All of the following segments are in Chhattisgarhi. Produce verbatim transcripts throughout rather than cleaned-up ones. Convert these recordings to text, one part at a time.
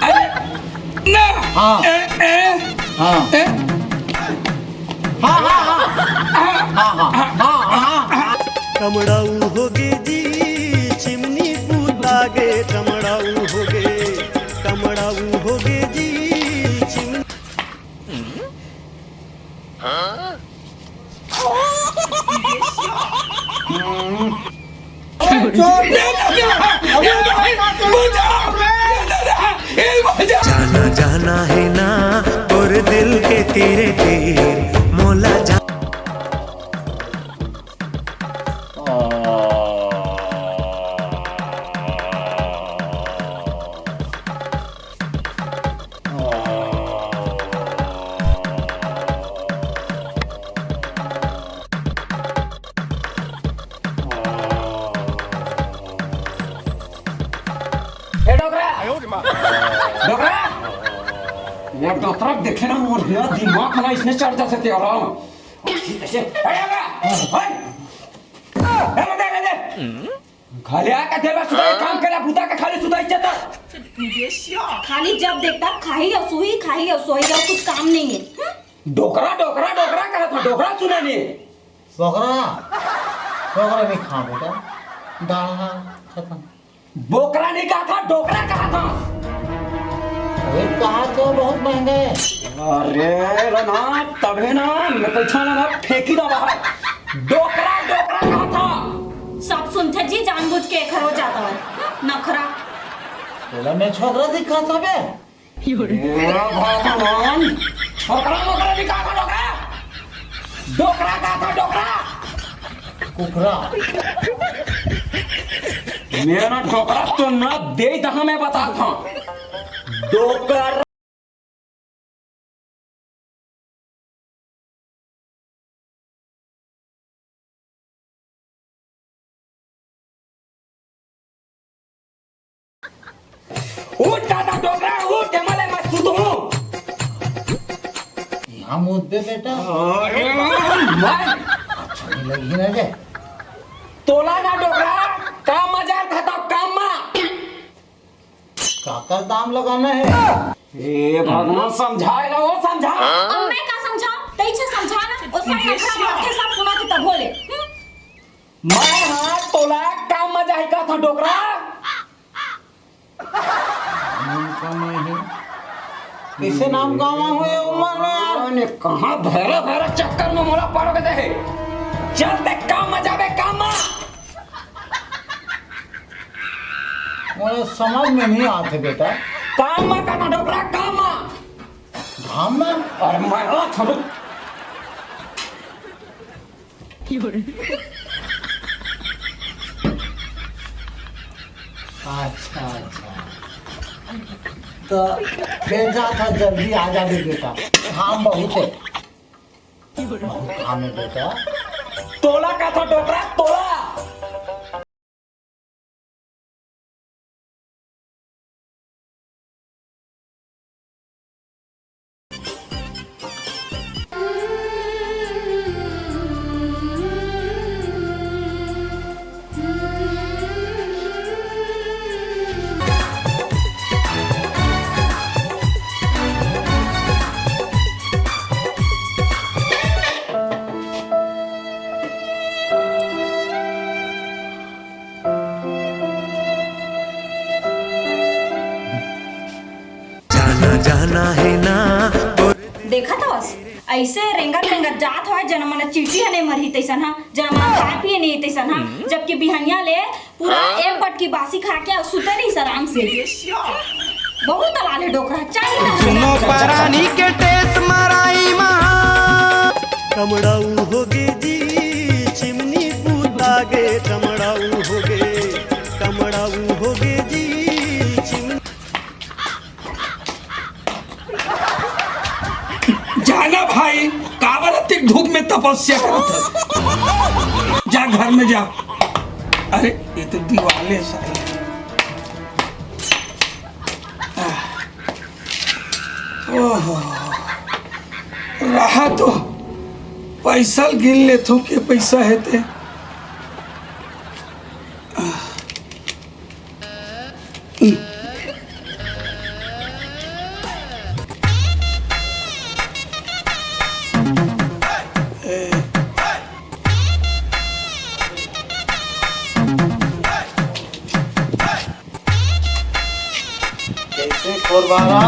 अरे, ना। हाँ। ए, ए, हाँ। ए। हाँ, हाँ, हाँ। हाँ, हाँ, हाँ, हाँ। कमड़ाऊ होगे जी, चिमनी फूटा गे, कमड़ाऊ होगे, कमड़ाऊ होगे जी, चिमनी। जाना जाना है ना तोर दिल के तीरे तीर, मोला जा। ए डोकरा! डोकरा! ये डोकरा देखे ना, मोर हिया दिमाग ना इसने चढ़ जा सकते हो। ऐसे, ऐसे, अरे, अरे, ए, बता, बता, बता। खाली आके देवा सुधाई काम करा, बुता के खाली सुधाई चेता। खाली जब देखता खाही और सोही, खाही और सोही, और कुछ काम नहीं है। हम्म? डोकरा, डोकरा, डोकरा कहा था, डोकरा सुना नहीं। बोकरा, बोकरा नहीं खा बेटा, दाढ़ा खत्म। बोकरा नहीं कहा था, डोकरा कहा था। अरे कहा तो बहुत महंगा है। अरे रे ना, तबे ना, मैं पैसा ना, ना फेंकी ना बाहर। डोकरा, डोकरा कहा था। सब सुनथे जी, जानबूझ के एखर हो जाता है। नखरा। बोला मैं छोकरा दिखा था बे। हे भगवान, छोकरा मोकरा भी कहा था डोकरा? डोकरा कहा था डोकरा? कुकरा। मेरा ना डोकरा तो ना दे दहा मैं बता था। डोकरा। उठ दादा डोकरा, उठ, एमा ले मैं सुतहूं। यहाँ मुद्दे बेटा। अरे, मैं अच्छा नहीं लगी ना जे। तोला ना डोकरा, काम मा जात हंव, काम मा। काकर दाम लगाना है? हे भगवान, समझाए ला वो समझा। अब मैं का समझाऊं? तइसे समझा ना, वो सब नखरा मारथे, सब सुना के तब बोले। हम्म? मैं हा तोला काम मा जाही का था डोकरा? नाम कमाही। कइसे नाम कमाहूं ये उम्र में यार? अरे कहां भैरा भैरा चक्कर में मोला पड़ गए हे। चल ते काम मा जाबे, काम मा। मोला समझ में नहीं आथे बेटा। काम मा करना डोकरा, काम मा। घाम मा? अरे मैं हाथ हटू। अच्छा, अच्छा। तो भेजा था, जल्दी आ जाबे बेटा। घाम बहुत है। बहुत घाम है बेटा। तोला का था डोकरा, तोला। जाना जाना है ना। देखत हवस, अइसे रेंगत रेंगत जात हवय, जेन मन चींटी ह नइ मरही तइसन ह, जेन मन खाए पिए नइ तइसन ह, जबकि बिहनिया ले पूरा एक पटकी बासी खा के सुते रहिस आराम से। बहुत अलाले डोकरा, चाहिए ना। सुनो परानी के टेस मराई महा। कमड़ाऊ होगे जी, चिमनी बूता गे, कमड़ाऊ होगे, कमड़ाऊ होगे जी, चिमनी। जाना भाई, काबर अतिक धूप में तपस्या करत हस? जा घर में जा। अरे, ये तो दीवाले साले। ओहो, रहा तो पैसा ल गिन लेथों, के पैसा हे ते। कैसे खोरबारा?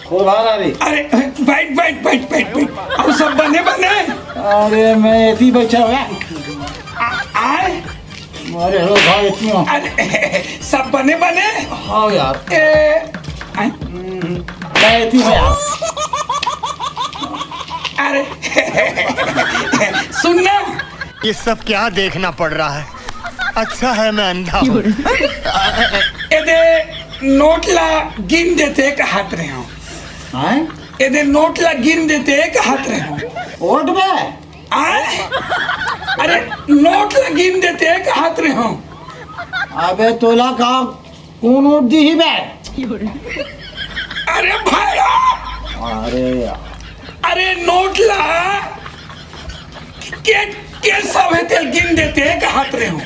खोरबारा रे। अरे, बैठ, बैठ, बैठ, बैठ, बैठ। अब सब बने, बने? अरे, मैं एती बैठा हूँ। आ, आए? अरे, हो भाई, एती हूँ। अरे, सब बने, बने? हाँ यार। ए, आए? हम्म, मैं एती हूँ यार। अरे, सुन ना। ये सब क्या देखना पड़ रहा है? अच्छा है मैं अंधा हूँ। एदे नोट ला गिन देते कहत रहे हो। हैं? एदे नोट ला गिन देते कहत रहे हो। वोट में? आय? अरे, नोट ला गिन देते कहत रहे हो। अबे तोला का कौन वोट दी ही बे? अरे भाई, अरे यार। अरे नोट ला के, के सब हे तेल गिन देते कहत रहे हो।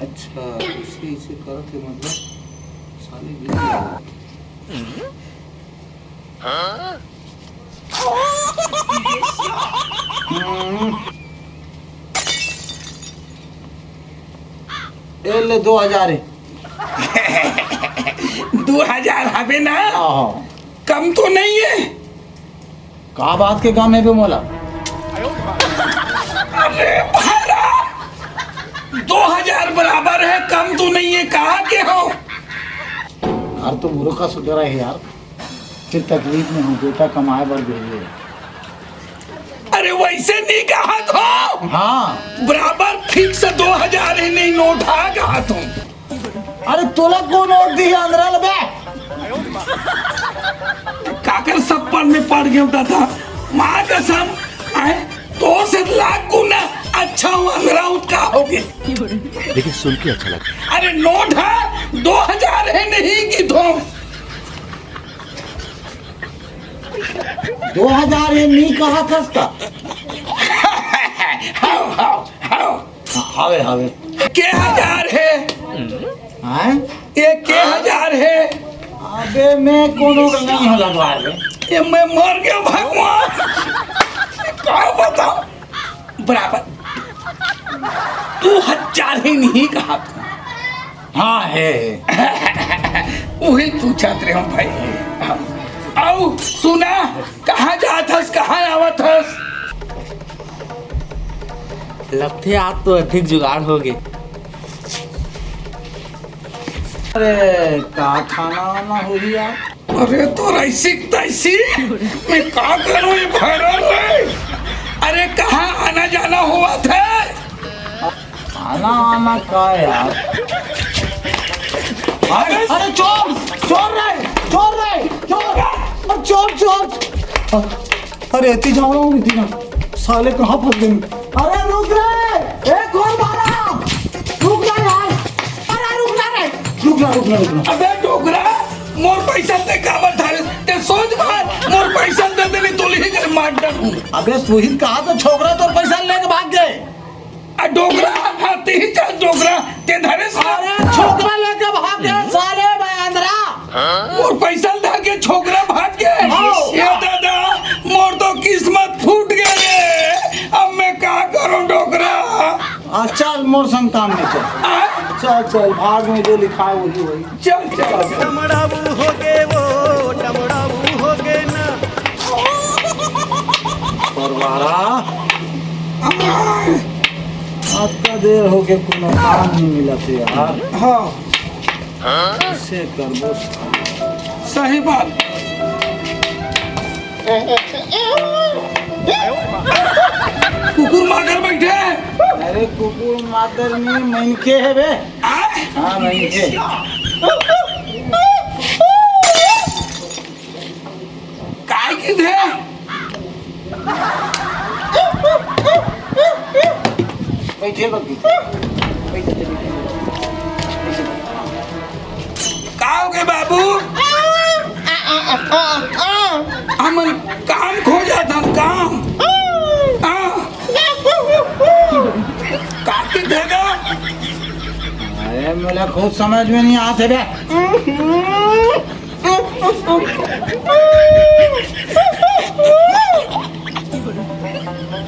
अच्छा, इसे, इसे करत हे मतलब साले गिन देते। हम्म। ए ले दो हजार हे। दो हजार हवे ना? हाँ, हाँ। कम तो नहीं है? का बात के गम हे बे मोला? अरे भारा, दो हजार बराबर है, कम तो नहीं है, कहाँ के हो? घर तो बुरो का सुधरा है यार, फिर तकलीफ में हूँ, बेटा कमाए बर भेजे। अरे वैसे नहीं कहा तो। हाँ। बराबर फिक्स दो हजार ही नहीं, नोट हा कहा तुम। अरे तोला कौन वोट दी है अंदरा ले बे? काकर सप्पन में पड़ गया दादा, माँ कसम। आए, तो से लाख गुना अच्छा हूँ, अंदरा हूँ, का हो गए? लेकिन सुन के अच्छा लगा। अरे नोट है, दो हजार है नहीं कि दो। दो हजार ये नहीं कहा था इसका। हाव, हाव, हाव। हाँ, हावे, हावे। के हजार है? हैं? ये के हजार है? अबे मैं कोनो का नहीं हो लगवा रे। ये मैं मर गया भगवान। का बताऊं? बराबर। तू हजार ही नहीं कहा था। हाँ, है, है। वही पूछत रहे हम भाई। आओ, सुना, कहाँ जात हस, कहाँ आवत हस? लगथे आज तो अधिक जुगाड़ हो गए। अरे, का खाना वाना होही यार? अरे, तो ऐसी तैसी, मैं का करूँ ये भैरव रे? अरे, कहाँ आना जाना हुआ था? आना आना का यार? अरे, अरे, चोर, चोर रे, चोर रे, चोर, चोर, चोर। अरे, एती जावड़ा हूँ, एती ना। साले कहाँ फंस गए? अरे, रुक रे, ए, खोरबारा, रुक ना यार। अरे, रुक ना रे, रुक ना, रुक ना, रुक ना। अबे डोकरा, मोर पैसा ते काबर धारे? ते सोच बात, मोर पैसा दे दे, नहीं तो लिही कर मार डालूं। अबे सुहित कहा तो छोकरा तोर पैसा लेके भाग गए। आ डोकरा, हाँ, ते ही चल डोकरा, ते धरे सा। अरे छोकरा लेके भाग गए साले बयांदरा। मोर पैसा ला के छोकरा भाग गए। हाँ। ये दादा, मोर तो किस्मत फूट गए रे। अब मैं का करूं डोकरा? आ, चल मोर संग काम में चल। आ? चल, चल, भाग में जो लिखा है वही, वही। चल, चल, चल। टमड़ाऊ हो गे वो, टमड़ाऊ हो गे ना। खोरबारा। अतका देर हो गे कोनो काम नहीं मिलत हे यार। हाँ। कैसे करबो? सही बात। कुकुर मादर बैठे। अरे कुकुर मादर नहीं, मनखे हे बे। आ? हाँ, मनखे। काय की थे? बैठे बग्गी। बैठे, बैठे। का हो गए बाबू? हमन काम खोजत हन, काम। हाँ। का की थे गा? मोला खुद समझ में नहीं आत हे बे।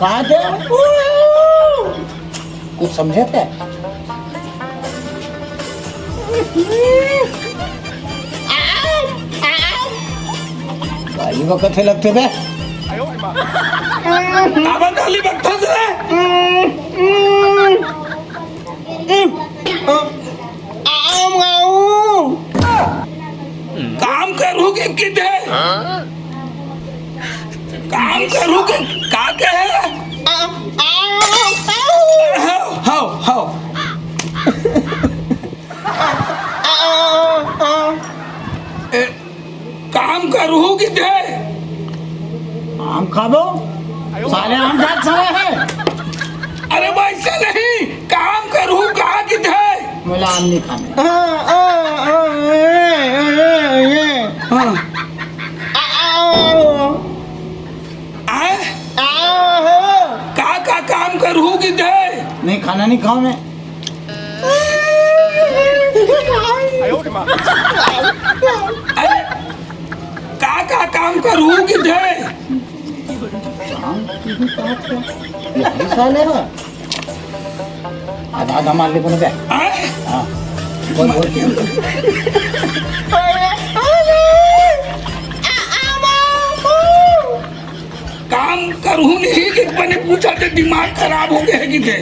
का थे? कुछ समझे थे? काली बकत हे लगथे बे। काबर काली बकथस रे? काम करहू कि किथे? काम करहू कि का कहे? हव, हव, हव। ए, काम करहू किथे? आम खाबो? साले आम जात साले हे। अरे वैसे नहीं, काम करहू का किथे? मोला आम नहीं खाना। हाँ। आए? का का काम करहू किथे? नहीं खाना नहीं खाऊं मैं। अरे, का का काम करहू किथे? काम की भी बात है। ये भी साले हो। आधा आधा मार ले बोले बे। आए? हाँ। बोल, बोल। काम करहू नहीं कि बने पूछा थे, दिमाग खराब हो गया है किथे?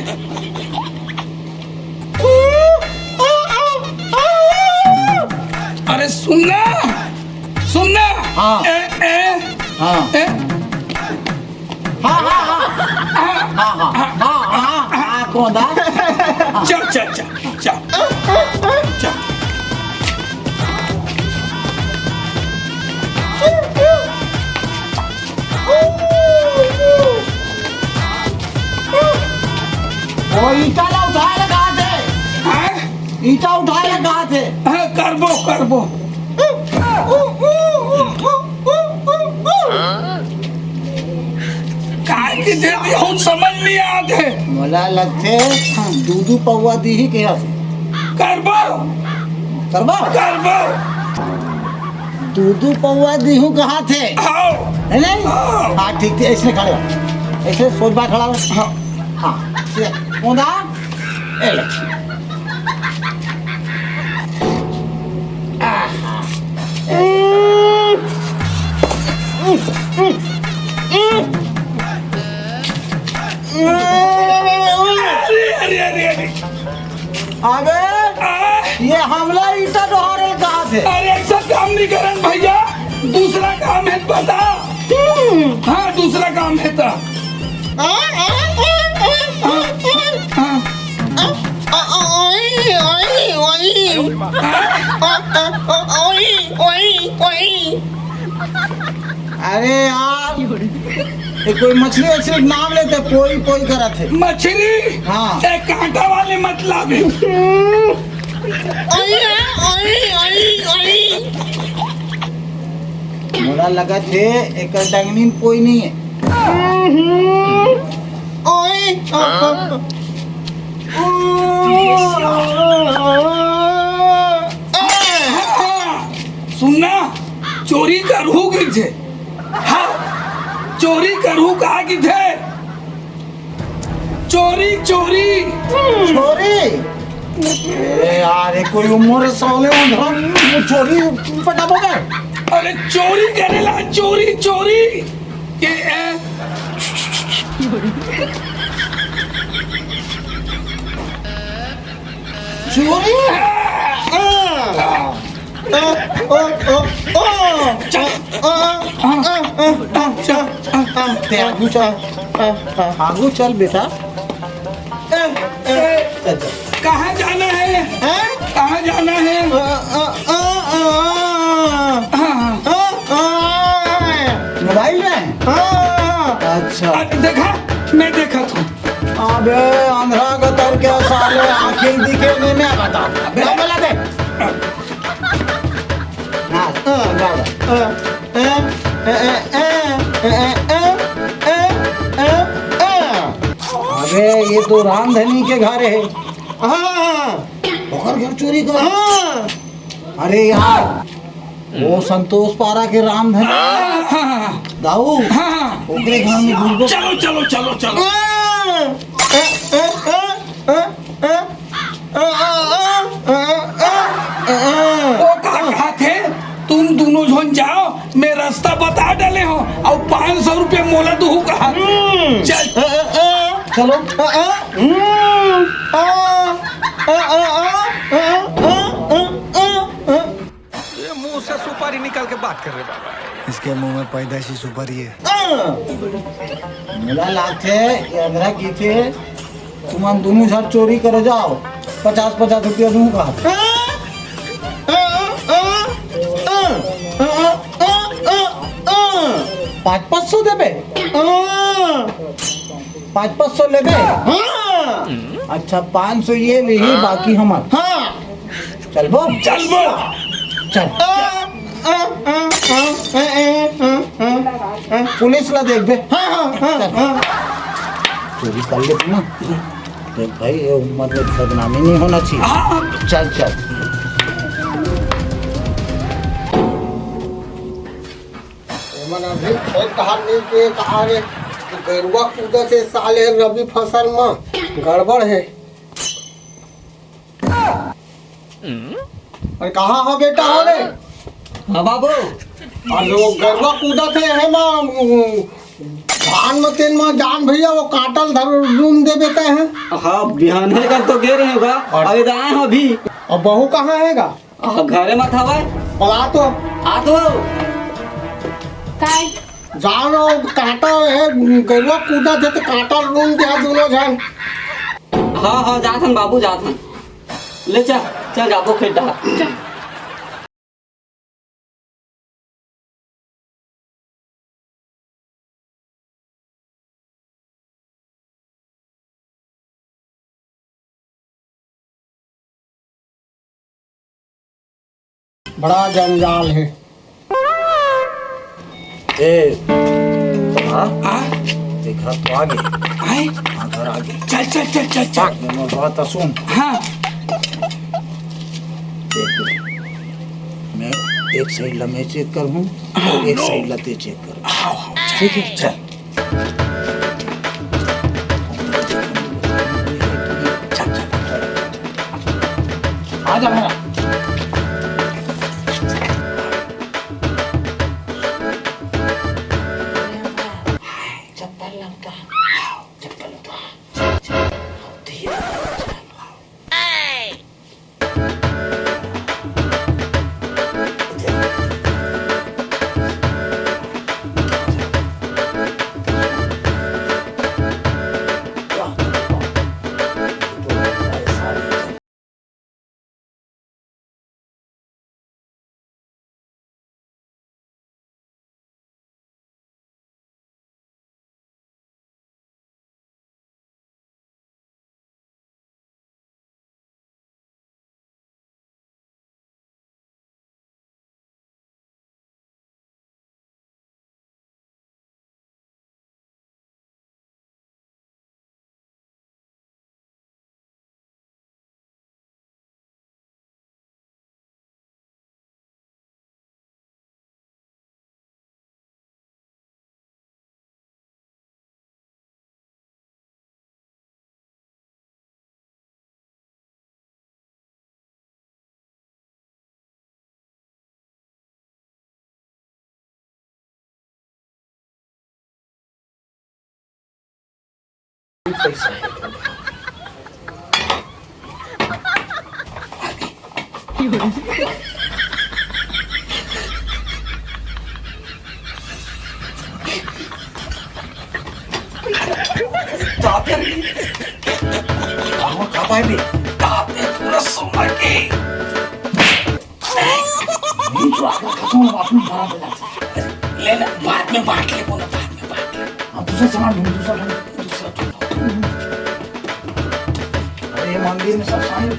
अरे सुनना, सुनना। हाँ। ए, ए, हाँ। ए। हाँ, हाँ, हाँ। हाँ, हाँ, हाँ, हाँ, हाँ, हाँ, कौन था? चल, चल, चल, चल। चल। वो ईटा ला उठाए ला कहा थे? हाँ? ईटा उठाए ला कहा थे? हाँ, करबो, करबो। काय के दे दिया हूँ, समझ नहीं आत हे। मोला लगथे, दू दू पौवा दीही कहा थे। करबो। करबो? करबो। दू दू पौवा दीहू कहा थे। हाँ। है नहीं? हाँ। हाँ, ठीक, ठीक, ऐसे खड़े हो। ऐसे सोच बाय खड़ा हो। हाँ। हाँ, ये, कौन दा? ए ले। आहा। अरे, अरे, अरे, अरे। अबे, आ? ये हमला ईटा डोहारे कहा थे। अरे, ऐसा काम नहीं करन भैया, दूसरा काम है, बता। हम्म। हाँ, दूसरा काम है तो। हाँ, हाँ। अरे यार, ये कोई मछली वछली के नाम लेते, पोई पोई करत हे। मछली? हाँ। ए, कांटा वाले मतलब है। मोला लगत हे, एकर डंगनी में पोई नहीं है। सुनना, चोरी करहू किथे? हाँ, चोरी करहू का किथे? चोरी, चोरी। चोरी? अरे यार, ये कोई उम्र साले उधर चोरी पटाबो का? अरे चोरी करेला, चोरी, चोरी। ये, ए, चोरी? आ, आ, आ, ओ, ओ, ओ। चल। आ, आ, आ, आ, आ, चल। आ, आ, ते आगू चल। आ, आ। आगू चल बेटा। ए, ए, चल, चल। कहाँ जाना है? हैं? कहाँ जाना है? आ, आ, आ, आ। हाँ, हाँ। आ, आ। मोबाइल में? हाँ। अच्छा। आ, देखा? मैं देखा था। अबे अंधरा गतर के साले, आँखी दिखे नहीं, मैं बता। अबे। क्या बोला बे? हाँ, हाँ, बराबर। अबे ये तो रामधनी के घर है। हाँ, हाँ। ओकर घर चोरी कर? हाँ। अरे यार, वो संतोष पारा के रामधन हाँ, हाँ, हाँ। दाऊ, हाँ, हाँ। ओकरे घर में घुसबो। चलो, चलो, चलो, चलो। हाँ। हाँ, हाँ, हाँ। वो का कहत हे, तुम दोनों झन जाओ, मैं रास्ता बता डाले हूँ, अउ पाँच सौ रुपया मोला दूहू कहा। हम्म। चल। अ, अ, अ, चलो। अ, अ, हम्म, अ, अ, अ। ये मुंह से सुपारी निकाल के बात कर रहे बाबा। इसके मुंह में पैदाइशी सुपारी है। अ, मोला लागथे, ये अंधरा की थे। तुमन दोनों साथ चोरी करे जाओ, पचास पचास रुपया दूंगा। पाँच पाँच सौ देबे? पाँच पाँच सौ लेबे? अच्छा, पाँच सौ ये लेही, बाकी हमर। चलबो? चलबो। चल। पुलिस ला देखबे। हाँ, हाँ, हाँ, चल। हाँ। चोरी कर लेते ना। देख भाई, ये उम्र में बदनामी नहीं होना चाहिए। हाँ। चल, चल। एमन अभी खेत धान नहीं के कहा रे, गरुआ कूदत हे साले रबी फसल में, गड़बड़ है। अरे कहाँ हो बेटा हो रे? हाँ बाबू। अरे वो गरुआ कूदत हे, हे माँ, धान में तेन में जान भैया वो काटल धर रूम दे देते हैं। हाँ, बिहान है कल तो गे रहे होगा, और अबे तो आए हो अभी। अब बहू कहाँ हैगा? आ, घरे मत हवय। बला तो। आ तो। काय? जानो काटा है, गरुआ कूदत हे तो काटा रूम दे दोनों झन। हाँ, हाँ, जाथन बाबू, जाथन। ले चल, चल जाबो खेत डहर। बड़ा जंजाल है। ए, हाँ? हाँ? देखा तो आगे। आए? हाँ, घर आगे। चल, चल, चल, चल, चल। मैं बात सुन। हाँ। देख, मैं एक साइड ला मैं चेक करूँ, हाँ। एक साइड ला ते चेक कर। हाँ, हाँ, ठीक है, चल। चल, चल। आ जा मेरा। चप्पल लमका। चप्पल उतार। धीरे से चल। नहीं, जो आपको खत्म होगा, अपनी बारात बजा सकते। ले ना, बाद में बांट ले, बोला, बाद में बांट ले। हाँ, दूसरा सामान ढूंढ, दूसरा ढूंढ। दूसरा ढूंढ। अरे, ये मंदिर में सब सामान।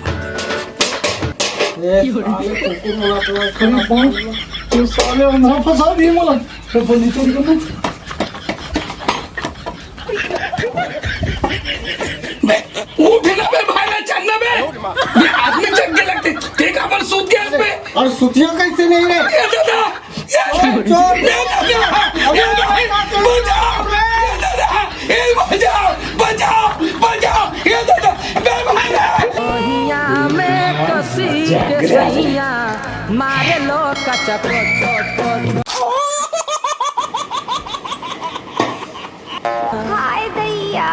ये साले कुकुर मुड़ा तो अरे, कौन? ये साले अंधा फंसा दिए मोला। तो बोल, नीचे निकल ना। बे, उठ ना बे, भाई, चल ना बे। ये आदमी चल के सैया मारे लो कचक। हाय दैया,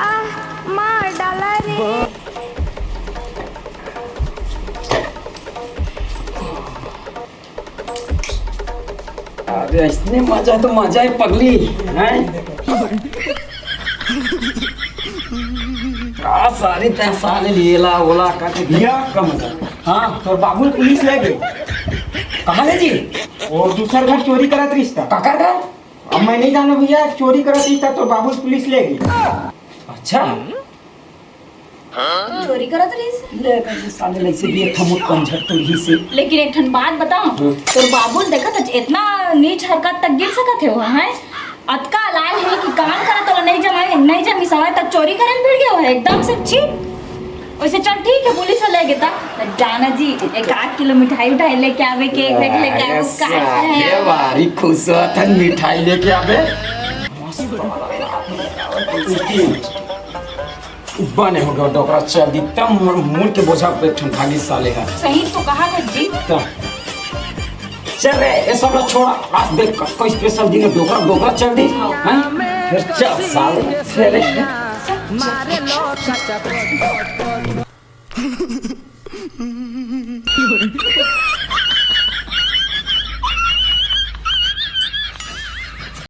मार डाला रे। अरे, इसने मजा तो मजा है पगली, हैं? का सारी तैं साले लेला ओला करके भैया का मजा। हाँ, तोर बाबू पुलिस ले गे। कहाँ ले जी? वो दूसर घर चोरी करत रिहिस ता। काकर घर? अब मैं नहीं जानव भैया, चोरी करत रिहिस ता, तोर बाबू पुलिस ले गे। अच्छा। चोरी करत रहिस। ले, साले लइसे भी एक ठा मुठ पंजर तो ही से। लेकिन एक ठन बात बताओ, हाँ। तोर बाबू ल देखत हच, इतना नीच हरकत तक गिर सकत हे वो, हैं? अतका लाल हे कि काम करत ओला नहीं जमाए, नहीं जमी सवाए, तक चोरी करे ल भिड़ गए हो, एकदम से छी। वैसे चल ठीक है, पुलिस वाले गे ता, त जाना जी, एक आध किलो मिठाई उठाई लेके आवे, केक वेक लेके आवे, अरे उसका साले, है। भारी खुश होत हन मिठाई लेके आवे। मस्त। बने हो गया डोकरा, चल दी तब मुड़, मुड़ के बोझा पे एक ठन भागी साले हा। सही तो कहा था जी। तो चल रे, ये सब लोग छोड़ा, आज देख क-, कोई स्पेशल दिन है, डोकरा, डोकरा चल दी, हैं? फिर चल साले, फिर